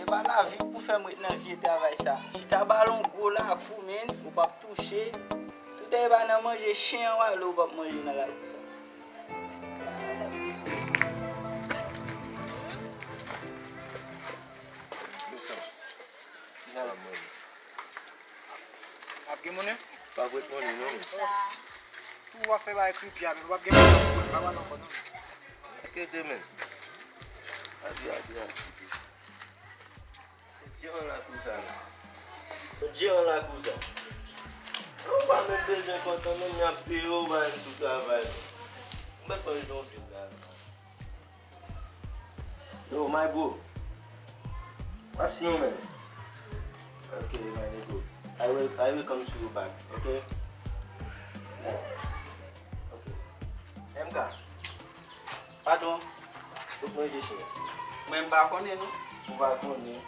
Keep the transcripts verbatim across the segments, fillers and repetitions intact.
E pa lavi pou fè m ret nan vye travay sa. Chita ba l yon gwo lakou, menn, ou p ap touche. Tout e pa nan manje chen an w ale, ou p ap manje nan lakou sa. Ap gen moun, wi? Pa ret moun, non. Pou w ap fè bagay kripi a, men w ap gen moun, pa wè non, non. Kite, men. Adi, adi, adi. Jeran lakou sa, non. Jeran lakou sa. Ou pa menm bezwen kontan, menm y ap peye w, ou pa menm sou travay, non. Mwen pa yon vye travay. Yo, my bro. What's new, man? Okay, my nigga. I will, I will come to you back, okay? Yeah. Okay. M K. Patwon. Ou manje chen? Mwen m pa konnen, non. Ou pa konnen?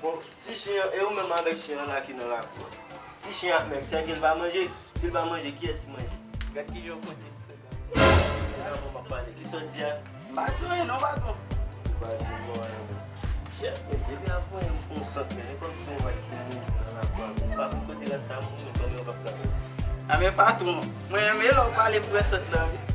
Bon, si chen an, e ou menm avèk chen an la ki nan lakou a. Si chen an ap mèg, sèke l pa manje. Si l pa manje, kiyès ki manje? Gad kijan w kote m frekan. Gad kòman w ap pale. Kisa w di a? M pa di anyen non, patwon. Ou pa di non anyen. Chèf, men depi apre yon sant, men e kòmsi yon vag ki mouri nan lakou a. M pa konn kote rat sa mouri, men kòm yo p ap ka manje. A men patwon, mwen renmen lè w pale pou rat sant lan, wi.